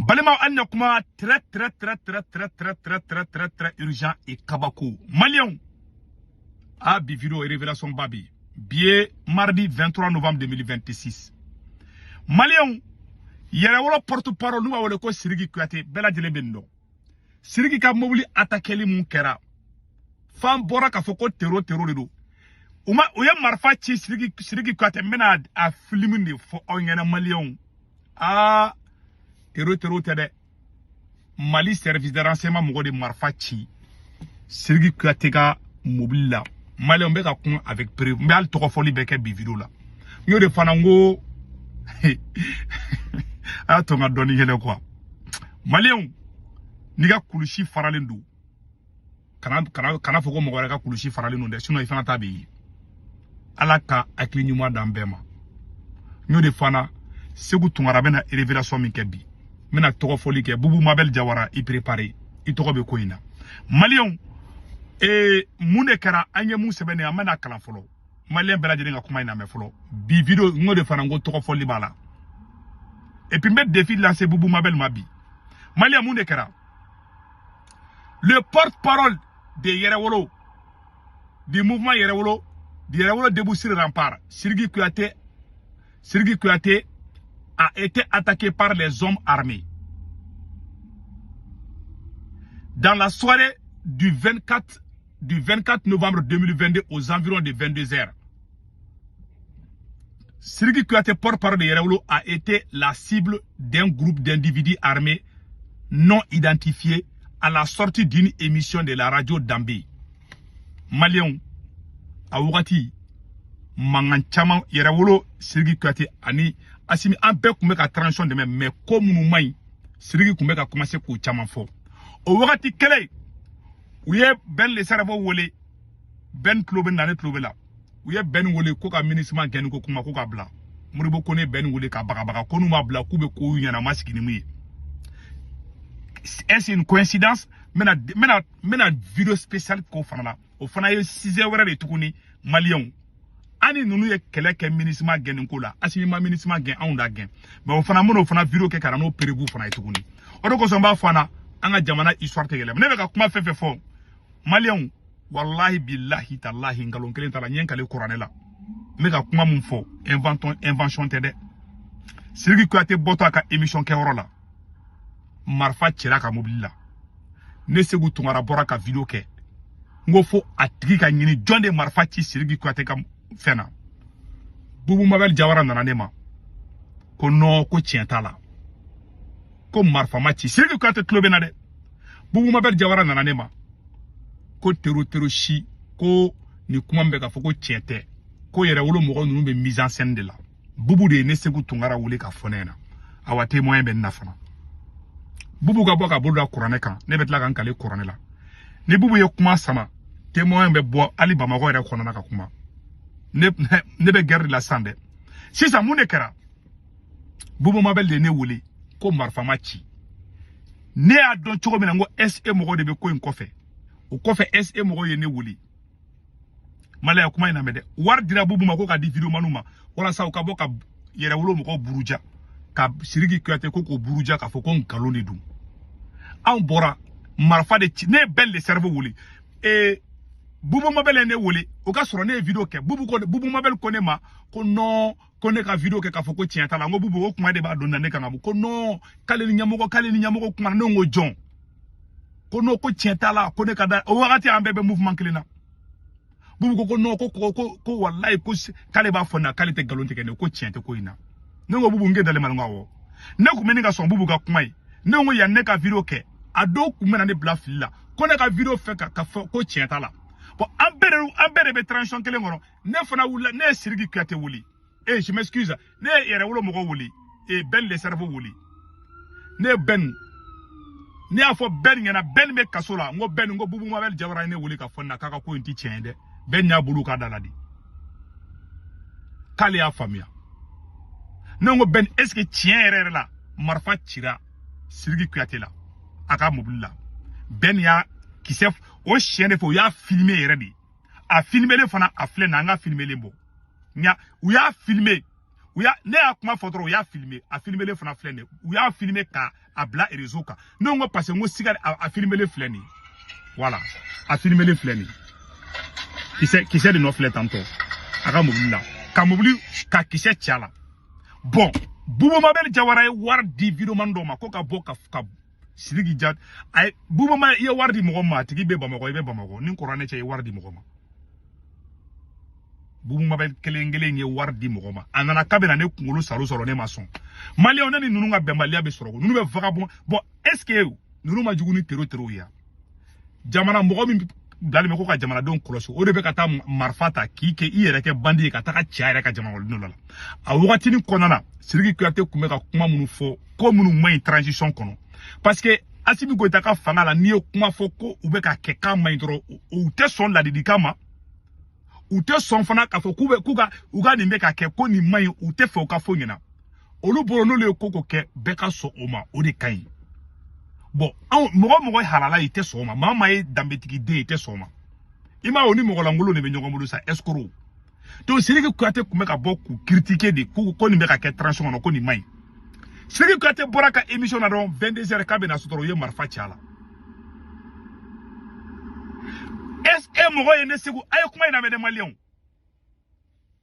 Balimaw, an na kuma très très très très très très très très très très urgent et kabako. Maliyɛnw, a bi vidéo, révélation ba bi. Bi ye mardi 23 novembre 2026. Maliyɛnw, Yɛrɛwolo porte parole n'u b'a wele ko Sidiki Kuyate, bɛɛ lajɛlen bɛ nin dɔn. Sidiki ka mobili attaqueli mun kɛra, f'an bɔra k'a fɔ ko terro terro de don. U ma, u ye marifa ci Sidiki Kuyate. N bɛna a film de fɔ aw ɲɛna, maliyɛnw. Aa, terro terro tɛ dɛ. Mali service de renseignement mɔgɔ de marifa ci Sidiki Kuyate ka mobili la. Maliyɛnw bɛ ka kuma avec preuve. N bɛ hali tɔgɔ fɔli bɛɛ kɛ bi vidéo la. N y'o de fana, n ko a y'a to n ka dɔɔni yɛlɛ quoi. Maliyɛnw, n'i ka kulusi faralen don, kana kana kana fɔ ko mɔgɔ wɛrɛ ka kulusi faralen don dɛ, sinon i fana ta bɛ ye. Ala ka hakili ɲuman d'an bɛɛ ma. N y'o de fana, Segu Tunkara bɛna révélation min kɛ bi, n bɛna tɔgɔ fɔli kɛ. Bubu Mabel Jawara, i préparé, i tɔgɔ bɛ ko in na. Maliyɛnw, mun de kɛra? An ye mun sɛbɛn nin? An bɛna kalan fɔlɔ. Maliyɛn bɛɛ lajɛlen ka kuma in lamɛn fɔlɔ. Bi vidéo, n y'o de fana, n ko tɔgɔ fɔli b'a la. Et puis n bɛ défi lancer Bubu Mabel ma bi. Maliyɛn, mun de kɛra? Le porte-parole de Yɛrɛwolo, du mouvement Yɛrɛwolo, de Yɛrɛwolo Debout sur Rempart, Sidiki Kouyaté, Sidiki Kouyaté a été attaqué par les hommes armés dans la soirée du 24 novembre 2022 aux environs de 22 heures. Sidiki Kouyaté, porte-parole de Yɛrɛwolo, a été la cible d'un groupe d'individus armés non identifiés à la sortie d'une émission de la radio Dambé. Maliyɛnw, a wagati mankan caman. Yɛrɛwolo, Sidiki Kuyate ani Asimi, an bɛɛ tun bɛ ka transition dɛmɛ, mais ko minnu man ɲi, Sidiki tun bɛ ka commencer k'o caman fɔ. O wagati kelen, u ye Ben le Cerveau wele. Ben tulo bɛ na, ne tulo bɛ la. U ye Ben wele ko ka MINUSMA gɛnni ko kuma ko ka bila. Modibo Kone, Ben wele ka bagabaga ko n'u ma bila, k'u bɛ kow ɲɛna ma sigi ni mun ye. Est-ce une coïncidence? N bɛna vidéo spéciale k'o fana la. O fana ye sujet wɛrɛ de tuguni. Maliyɛnw, an ni ninnu ye kɛlɛ kɛ MINUSMA gɛnni ko la. Asimi ma MINUSMA gɛn, anw da gɛn, mais o fana, n bɛn'o fana vidéo kɛ ka na n'o preuve fana ye tuguni. O de kosɔn n b'a fɔ an na, an ka jamana histoire tɛ yɛlɛma. Ne bɛ ka kuma fɛn fɛn fɔ, maliyɛnw, walahi bilahi talahi, nkalon kelen t'a la. N ye n kale kuranɛ la. N bɛ ka kuma mun fɔ, invention tɛ dɛ. Sidiki Kuyate bɔtɔ a ka émission kɛyɔrɔ la, marifa cira ka mobili la. Ne Segu Tunkara bɔra ka vidéo kɛ, n ko fo a tigi ka ɲini, jɔn de marifa ci Sidiki Kuyate ka fɛn na? Bubu Mabel Jawara nana ne ma ko non, ko tiɲɛ t'a la, ko marifa ma ci. Sidiki Kuyate tulo bɛ na dɛ. Bubu Mabel Jawara nana ne ma ko terro terro si, ko nin kuma min bɛ ka fɔ, ko tiɲɛ tɛ, ko Yɛrɛwolo mɔgɔ ninnu bɛ mise en scène de la. Bubu de ye ne Segu Tunkara wele ka fɔ ne ɲɛna. Awa, témoin bɛ n na fana. Bubu ka bɔ ka bolo da kuranɛ kan, ne bɛ tila ka n kale kuranɛ la. Ni Bubu ye kuma sama, témoin bɛ bɔ hali Bamakɔ yɛrɛ kɔnɔna ka kuma. Ne bɛ guerre de la sisan dɛ. Sisan, mun de kɛra? Bubu Mabel de ye ne wele ko marifa ma ci. Ne y'a dɔn cogo min na, n ko SE mɔgɔw de bɛ ko in kɔfɛ. O kɔfɛ, SE mɔgɔw ye ne wele. Maliyɛn, kuma in lamɛn dɛ. Wari dira Bubu ma ko ka di videomaniw ma walasa u ka bɔ ka Yɛrɛwolo mɔgɔw buruja, ka Sidiki Kuyate ko k'o buruja, k'a fɔ ko nkalon de don. Anw bɔra, marifa de ci. Ne ye Ben le Cerveau wele. Bubu Mabel ye ne wele. O ka sɔrɔ ne ye vidéo kɛ. Bubu ko, Bubu Mabel ko ne ma ko non, ko ne ka vidéo kɛ k'a fɔ ko tiɲɛ t'a la. N ko Bubu, o kuma de b'a don na ne kan ka bɔ. Ko non, k'ale ni ɲɛmɔgɔ kumana. Ne ko jɔn? Ko non, ko tiɲɛ t'a la, ko ne ka da. O wagati, an bɛɛ bɛ mouvement kelen na. Bubu ko ko non, ko ko ko ko walayi, ko k'ale b'a fɔ n na k'ale tɛ nkalon tigɛ ne, ko tiɲɛ tɛ ko in na. Ne ko Bubu, n ke dalen ma. N ko awɔ. Ne kun bɛ ne ka sɔn Bubu ka kuma ye. Ne ko yan, ne ka vidéo kɛ, a dɔw kun bɛna ne bila fili la ko ne ka vidéo fɛ ka fɔ ko tiɲɛ t'a la. Bon, an bɛɛ de bɛ transition kelen kɔnɔ. Ne fana wulila, ne ye Sidiki Kuyate wele. Je m'excuse, ne ye Yɛrɛwolo mɔgɔw wele, Ben le Cerveau wele. Ne ye Ben, ne y'a fɔ Ben ɲɛna, Ben bɛ kaso la. N ko Ben, n ko Bubu Mabel Jawara ye ne wele ka fɔ n na k'a ka ko in ti tiɲɛ ye dɛ. Ben y'a bolo k'a da la de k'ale y'a faamuya. Ne ko Ben, est ce que tiɲɛ yɛrɛ yɛrɛ la, marifa cira Sidiki Kuyate la a ka mobili la? Ben y'a kisɛ o siɲɛ de fɛ, u y'a filmer yɛrɛ de. A filmelen fana, a filɛ nin ye, an ka filmelen bɔ. Ɲa, u y'a filmer. U y'a, ne y'a kuma fɔ dɔrɔn, u y'a filmer. A filmelen fana filɛ nin ye. U y'a filmer ka a bila réseau kan. Ne ko parce que n ko siga, a filmelen filɛ nin ye. Voilà, a filmelen filɛ nin ye. Kisɛ kisɛ de nɔ filɛ tantɔ a ka mobili la, ka mobili ka kisɛ ci a la. Bon, Bubu Mabel Jawara ye wari di videoman dɔ ma ko ka bɔ ka Sidiki ja. A ye Bubu ma, i ye wari di mɔgɔ ma, a tigi bɛ Bamakɔ, i bɛ Bamakɔ ni kɔrɔ ne cɛ, i ye wari di mɔgɔ ma. Bubu Mabel kelen kelen ye wari di mɔgɔ ma, a nana k'a bɛ na ne kunkolo salo sɔrɔ, ne ma sɔn. Maliyɛnw, ne ni ninnu ka bɛnbaliya bɛ sɔrɔ, ninnu bɛ vagabond. Bon, est ce que ninnu ma jugu ni tero terow ye? Jamana mɔgɔ min bilalen bɛ ko ka jamanadenw kɔlɔsi, o de bɛ ka taa marifa ta k'i kɛ i yɛrɛ kɛ bandi ye ka taga cɛ yɛrɛ ka jamanadenw la. A wagatinin kɔnɔna na, Sidiki Kuyate tun bɛ ka kuma minnu fɔ, ko minnu man ɲi transition kɔnɔ, parce que Asimi Goyita ka fanga la, n'i ye kuma fɔ ko u bɛ ka kɛ k'a man ɲi dɔrɔn, u tɛ sɔn ladilikan ma. U tɛ sɔn fana k'a fɔ k'u bɛ k'u ka u ka nin bɛ ka kɛ ko nin man ɲi. U tɛ fɛ u ka fɔ ɲɛna. Olu bolo, n'olu ye ko ko kɛ, bɛɛ ka sɔn o ma, o de ka ɲi. Bon, anw mɔgɔ mɔgɔ ye halala ye, i tɛ sɔn o ma. Maa maa ye danbetigi den ye, i tɛ sɔn o ma. I m'a ye, o ni mɔgɔlankolon de bɛ ɲɔgɔn bolo sa, escroc. Donc Sidiki Kuyate tun bɛ ka bɔ k'u critiquer de ko nin bɛ ka kɛ transition kɔnɔ, ko nin man ɲi. Sidiki Kuyate bɔra ka émission na dɔrɔn, 22 heures, k'a bɛ na so dɔrɔn, u ye marifa ci a la. Est ce que mɔgɔ ye ne Segu a ye kuma in lamɛn dɛ, maliyɛnw?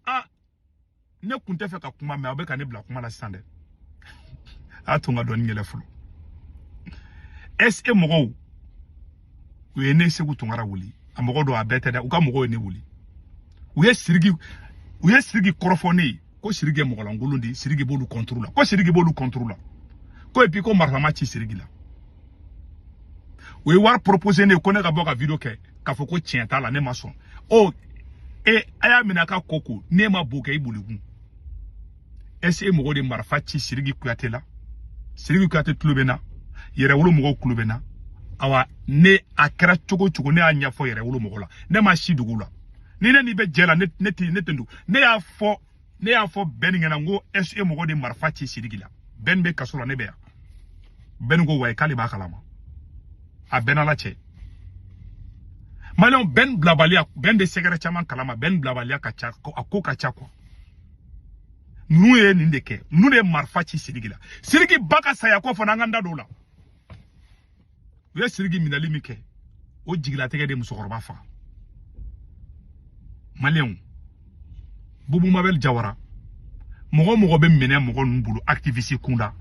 Ah, ne kun tɛ fɛ ka kuma, mɛ aw bɛ ka ne bila kuma la sisan dɛ. A to n ka dɔɔni yɛlɛ fɔlɔ. Est ce que mɔgɔw u ye ne Segu Tunkara wuli? A mɔgɔ dɔw, a bɛɛ tɛ dɛ, u ka mɔgɔw ye ne wuli. U ye Sidiki kɔrɔfɔ ne ye ko Sidiki ye mɔgɔlankolon de ye, Sidiki b'olu contre la, ko Sidiki b'olu contre la, ko et puis ko marifa ma ci Sidiki la. U ye wari proposé ne ye ko ne ka bɔ ka vidéo kɛ k'a fɔ ko tiɲɛ t'a la. Ne ma sɔn. O e a y'a minɛ a ka ko ko ne ma bo kɛ i boli kun. Est ce que mɔgɔw de marifa ci Sidiki Kuyate la? Sidiki Kuyate tulo bɛ na, Yɛrɛwolo mɔgɔw tulo bɛ na. Awa, ne a kɛra cogo cogo, ne y'a ɲɛfɔ Yɛrɛwolo mɔgɔ la, ne ma si dugu la. Ni ne n'i bɛ jɛ la, ne tɛ ne tɛ don. Ne y'a fɔ bɛɛ nin ɲɛna n ko est ce que mɔgɔ de marifa ci Sidiki la? Bɛɛ nin bɛ kaso la, ne bɛ yan. Bɛɛ nin ko wayi, k'ale b'a kalama. A bɛɛ n'Ala cɛ, maliyɛnw, bɛn bilabaliya, bɛn bɛ sɛgɛrɛ caman kalama, bɛn bilabaliya ka ca, a ko ka ca quoi. Ninnu ye nin de kɛ, ninnu de ye marifa ci Sidiki la. Sidiki ba ka saya ko fana, an k'an da don o la. U ye Sidiki minɛli min kɛ, o jigilatigɛ de musokɔrɔba faga. Maliyɛnw, Bubu Mabel Jawara, mɔgɔ mɔgɔ bɛ minɛ mɔgɔ ninnu bolo activiste kunda,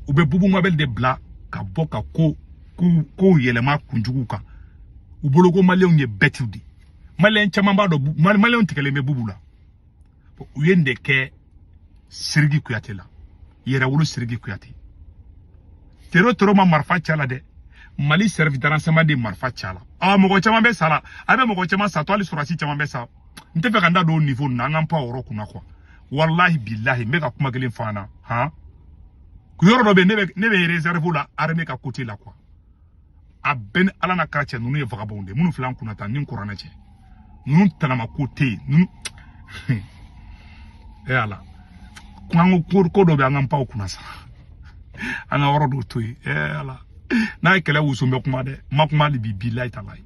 u bɛ Bubu Mabel de bila ka bɔ ka ko ko yɛlɛma kunjugu kan. U bolo ko maliyɛnw ye bɛtiw de. Maliyɛn caman b'a dɔn, maliyɛnw tigɛlen bɛ Bubu la. U ye nin de kɛ Sidiki Kuyate la, Yɛrɛwolo Sidiki Kuyate. Tero tero ma marifa ci a la dɛ, Mali service de renseignement de marifa ci a la. A mɔgɔ caman bɛ sa la, a bɛ mɔgɔ caman sa to, hali sɔrɔdasi caman bɛ sa. N tɛ fɛ ka n da don o niveau ninnu na, an k'an pan o yɔrɔ kunna quoi. Walahi bilahi, n bɛ ka kuma kelen fɔ an na han. Yɔrɔ dɔ bɛ yen, ne bɛ réserve la armée ka côté la quoi. A bɛɛ ni Ala n'a kira cɛ, ninnu ye vagabond de ye minnu filɛ an kunna tan ni kuranɛ cɛ. Ninnu tanama ko tɛ yen ninnu. E Ala, an ko ko dɔ bɛ, an k'an pan o kunna sa, an ka yɔrɔ dɔw to yen. E Ala, n'a ye kɛlɛ wusu, n bɛ kuma dɛ, n ma kuma hali bi, bilayi talayi.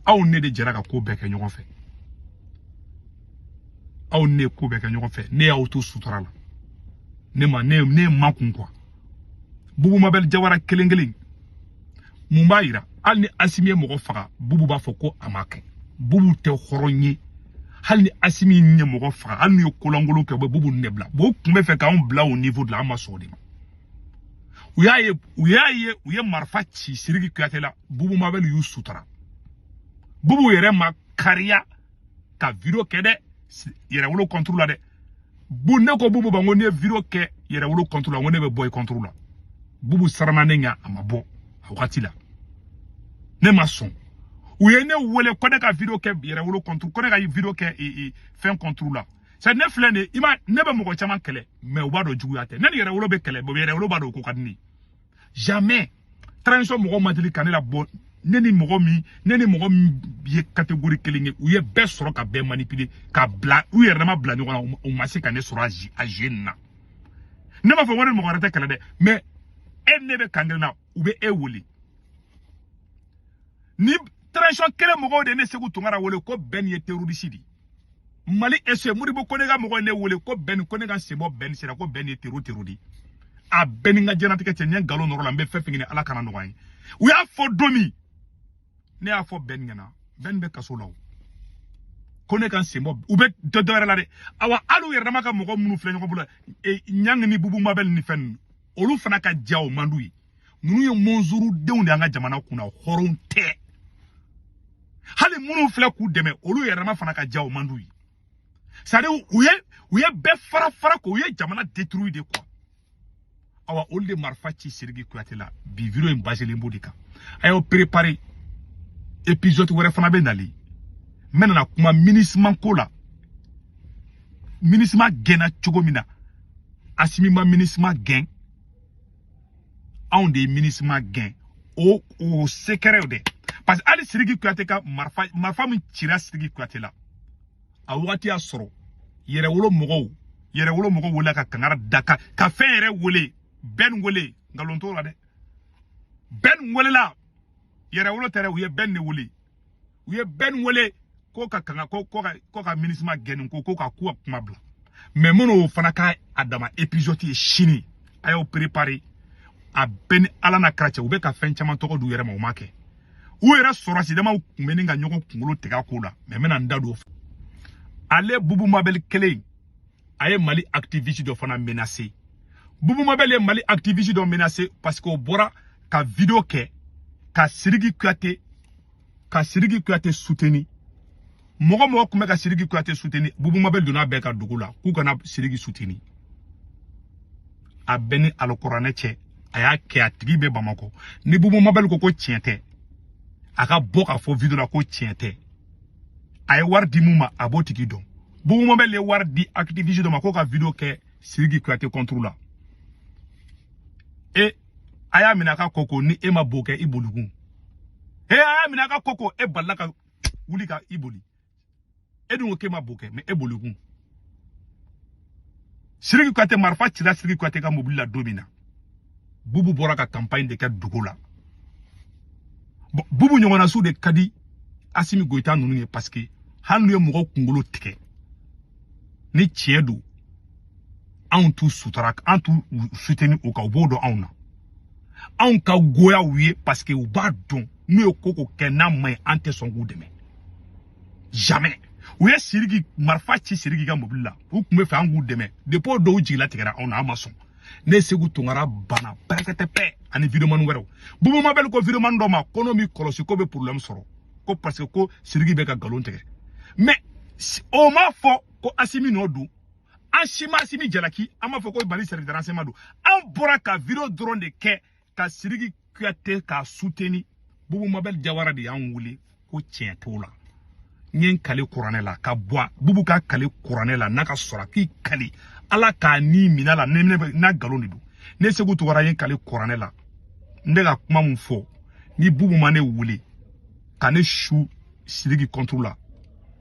Aw ne de jɛra ka ko bɛɛ kɛ ɲɔgɔn fɛ, aw ne ye ko bɛɛ kɛ ɲɔgɔn fɛ. Ne y'aw to sutura la, ne ma ne ne ma kun quoi. Bubu Mabel Jawara kelen kelen, mun b'a yira? Hali ni Asimi ye mɔgɔ faga, Bubu b'a fɔ ko a ma kɛ. Bubu tɛ hɔrɔn ye. Hali ni Asimi ye mɔgɔ faga, hali n'u ye kolankolon kɛ, u bɛ Bubu de bila. Bon, u tun bɛ fɛ k'anw bila o niveau de la, an ma sɔn o de ma. U y'a ye, u ye marifa ci Sidiki Kuyate la, Bubu Mabel y'u sutura. Bubu yɛrɛ ma kariya ka vidéo kɛ dɛ, Yɛrɛwolo contre la dɛ. Bu ne ko Bubu ma, n ko n'i ye vidéo kɛ Yɛrɛwolo contre la, n ko ne bɛ bɔ i contre la. Bubu siranna ne ɲɛ, a ma bɔ a wagati la. Ne ma sɔn. U ye ne wele ko ne ka vidéo kɛ Yɛrɛwolo contre, ko ne ka vidéo kɛ fɛn contre la. C'est ne filɛ nin ye, i ma ne bɛ mɔgɔ caman kɛlɛ, mais u b'a dɔn juguya tɛ. Ne ni Yɛrɛwolo bɛ kɛlɛ, Yɛrɛwolo b'a dɔn o ko ka di ne ye. Jamais transition mɔgɔ ma deli ka ne labɔ. Ne ni mɔgɔ min ye catégorie kelen ye, u ye bɛɛ sɔrɔ ka bɛɛ manipuler ka bila u yɛrɛ dama bila ɲɔgɔn na, u ma se ka ne sɔrɔ a jeu nin na. Ne m'a fɔ ko ne ni mɔgɔ wɛrɛ tɛ kɛlɛ dɛ, mais e ne bɛ kan kelen na, u bɛ e wele. Ni transition kelen mɔgɔw de ne Segu Tunkara wele ko bɛn ye terroriste de ye. Mali ese Modibo Kone ka mɔgɔ ye ne wele ko Ben ko ne ka sen bɔ Ben sera ko Ben ye tero tero de a bɛɛ ni n ka diɲɛlatigɛ cɛ n ye nkalon nɔrɔ la n bɛ fɛn fɛn ɲini Ala kana nɔgɔya n ye u y'a fɔ don min ne y'a fɔ Ben ɲɛna Ben bɛ kaso la o ko ne ka n sen bɔ u bɛ dɔ wɛrɛ la dɛ awa hali u yɛrɛ dama ka mɔgɔ minnu filɛ ɲɔgɔn bolo Ɲangi ni Bubu Mabel ni fɛn ninnu olu fana ka diya o man d'u ye ninnu ye mɔnzuru denw de y'an ka jamana kunna hɔrɔnw tɛ hali minnu filɛ k'u dɛmɛ olu yɛrɛ dama fana ka diya o man d'u ye c'est à dire u ye bɛɛ fara fara ko u ye jamana détruire de quoi awa olu de marifa ci Sidiki Kuyate la bi vidéo in baselen b'o de kan a y'aw préparer épisode wɛrɛ fana bɛ nali n bɛna kuma MINUSMA ko la MINUSMA gɛnna cogo min na Assimi ma MINUSMA gɛn anw de ye MINUSMA gɛn o secret dɛ parce que hali Sidiki Kuyate ka marifa min cira Sidiki Kuyate la a wagati y'a sɔrɔ yɛrɛwolo mɔgɔw wele ka kangara da ka fɛn yɛrɛ wele Ben wele nkalon t'o la dɛ Ben welela yɛrɛwolo tɛ dɛ u ye Ben de wele u ye Ben wele ko ka kanga ko ka MINUSMA gɛnni ko ka k'u ka kuma bila mais minnu fana ka a dama épisode ye sini a y'aw préparer a bɛɛ ni Ala n'a kira cɛ u bɛ ka fɛn caman tɔgɔ d'u yɛrɛ ma u ma kɛ u yɛrɛ sɔrɔsi damaw tun bɛ ni ka ɲɔgɔn kunkolo tigɛ a ko la mais n bɛna n da don ale Bubu Mabel kelen a ye Mali activiste dɔ fana menacé Bubu Mabel ye Mali activiste dɔ menacé parce que o bɔra ka vidéo kɛ ka Sidiki Kuyate soutenir mɔgɔ tun bɛ ka Sidiki Kuyate soutenir Bubu Mabel donna bɛɛ ka dugu la k'u kana Sidiki soutenir a bɛɛ ni alikuranɛ cɛ a y'a kɛ a tigi bɛ Bamakɔ ni Bubu Mabel ko tiɲɛ tɛ a ka bɔ k'a fɔ vidéo la ko tiɲɛ tɛ a ye wari di mun ma a b'o tigi dɔn Bubu Mabel ye wari di activiste dɔ ma k'o ka vidéo kɛ Sidiki Kuyate contre la e a y'a minɛ a ka koko ni e ma bo kɛ i bolikun e a y'a minɛ a ka koko e balila ka wuli ka i boli e dun ko k'e ma bo kɛ mais e bolikun Sidiki Kuyate marifa cira Sidiki Kuyate ka mobili la don min na Bubu bɔra ka campagne de kɛ dugu la bon Bubu ɲɔgɔnna de ka di Assimi Goïta ninnu ye parce que hali n'u ye mɔgɔw kunkolo tigɛ ni tiɲɛ don anw t'u sutura an t'u soutenir o kan u b'o dɔn anw na anw ka goya u ye parce que u b'a dɔn n'u ye ko ko kɛ n'a ma ɲi an tɛ sɔn k'u dɛmɛ jamais u ye Sidiki marifa ci Sidiki ka mobili la u tun bɛ fɛ an k'u dɛmɛ depuis o dɔw jigila tigɛra anw na an ma sɔn ne Segu Tunkara banna pɛrɛkɛtɛ pɛ ani videomani wɛrɛw Bubu Mabel ko videomani dɔ ma ko n'o m'i kɔlɔsi ko bɛ problème sɔrɔ ko parce que ko Sidiki bɛ ka nkalon tigɛ mais o m'a fɔ ko Assimi nɔ don an si ma Assimi jalaki an b'a fɔ ko Mali service de renseignement don an bɔra ka vidéo dɔrɔn de kɛ ka Sidiki Kuyate k'a soutenir Bubu Mabel Jawara de y'an wele ko tiɲɛ t'o la n ye n kale kuranɛ la ka bɔ Bubu ka kale kuranɛ la n'a ka sɔrɔ k'i kale Ala k'a ni minɛ la ne n'a nkalon de don ne Segu Tunkara ye n kale kuranɛ la n bɛ ka kuma mun fɔ ni Bubu ma ne wele ka ne su Sidiki contre la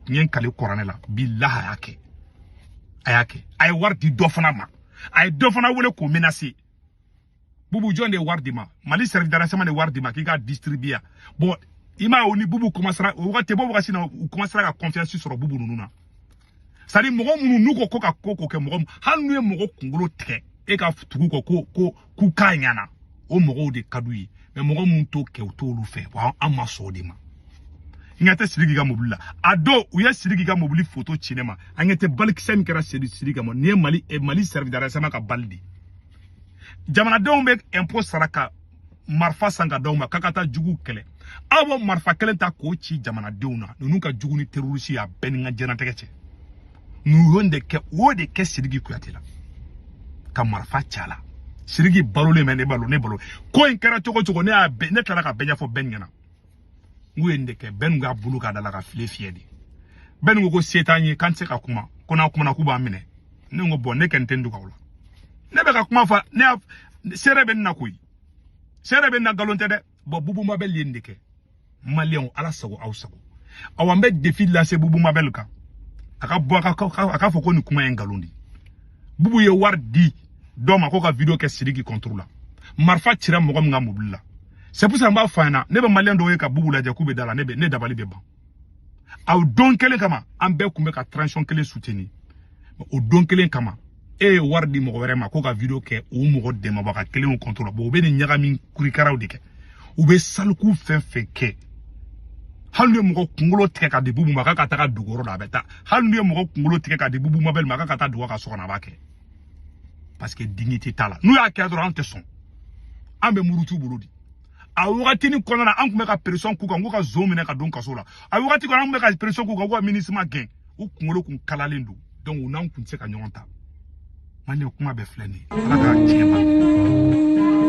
n ye n kale kuranɛ la bilahi a y'a kɛ a y'a kɛ a ye wari di dɔ fana ma a ye dɔ fana wele k'o menacer Bubu jɔn de ye wari di ma Mali service de renseignement de ye wari di ma k'i k'a distribuer bon i m'a ye o ni Bubu commencera o wagati bɔ wagati na u commencera ka confiance sɔrɔ Bubu ninnu na c'est à dire mɔgɔ minnu n'u ko ko ka ko kɛ mɔgɔ hali n'u ye mɔgɔ kunkolo tigɛ e ka tugu kɔ ko k'u k'a ɲɛna o mɔgɔw de ka d'u ye mais mɔgɔ minnu t'o kɛ u t'olu fɛ wa an ma sɔn o de ma n ɲɛ tɛ Sidiki ka mobili la a don u ye Sidiki ka mobili photo ci ne ma an ɲɛ tɛ balikisɛ min kɛra Sidiki ka nin ye Mali service de renseignement ka bali de jamanadenw bɛ impôt sara ka marifa san ka d'aw ma k'a ka taa juguw kɛlɛ aw b'o marifa kelen ta k'o ci jamanadenw na ninnu ka jugu ni terroriste ye a bɛɛ ni n ka diɲɛlatigɛ cɛ ninnu y'o de kɛ o de kɛ Sidiki Kuyate la ka marifa ci a la Sidiki balolen bɛ ne balo ne balo ko in kɛra cogo cogo ne y'a bɛɛ ne tilala ka bɛɛ ɲɛfɔ bɛɛ ɲɛna n k'u ye nin de kɛ bɛɛ n'u ka bolo k'a da la ka file fiyɛ de bɛɛ n'u ko se t'an ye k'an tɛ se ka kuma ko n'an kumana k'u b'an minɛ ne ko bɔn ne kɛni tɛ n dogo aw la ne bɛ ka kuma fɔ ne y'a seere bɛ n na koyi seere bɛ n na nkalon tɛ dɛ bɔn Bubu Mabel ye nin de kɛ maliyɛnw Ala sago aw sago awa n bɛ défi lancer Bubu Mabel kan a ka bɔ a ka fɔ ko nin kuma ye nkalon de ye Bubu ye wari di dɔ ma ko ka vidéo kɛ Sidiki contre la marifa cira mɔgɔ min ka mobili la c'est pour ça n b'a fɔ a ɲɛna ne bɛ maliyɛn dɔw ye ka Bubu lajɛ k'u bɛ da la ne dabali bɛ ban A don kelen kama, an bɛɛ kun bɛ ka transition kelen soutenir. O don kelen kama, e ye wari di mɔgɔ wɛrɛ ma ko ka vidéo kɛ o mɔgɔ dɛmɛbaga kelenw contre la. Bon, u bɛ nin ɲagami kurikaraw de kɛ, u bɛ saliku fɛn fɛn kɛ. Hali n'u ye mɔgɔ kunkolo tigɛ ka di Bubu ma k'a ka taga dugu yɔrɔ la, a bɛ taa. Hali n'u ye mɔgɔ kunkolo tigɛ ka di Bubu Mabɛli ma k'a ka taa dugu a ka so kɔnɔ, a b'a kɛ, parce que dignité t'a la. N'u y'a kɛ dɔrɔn, an tɛ sɔn, an bɛ murutu bolo di. A wagatinin kɔnɔna na, an tun bɛ ka pression k'u kan k'u ka zon minɛ ka don kaso la. A wagati kɔnɔ, an tun bɛ ka pression k'u kan k'u ka MINUSMA gɛn. U kunkolo kun kalalen don, donc u n'an kun tɛ se ka ɲɔgɔn ta. Maliyɛn, kuma bɛɛ filɛ nin ye. Ala ka tiɲɛ bange.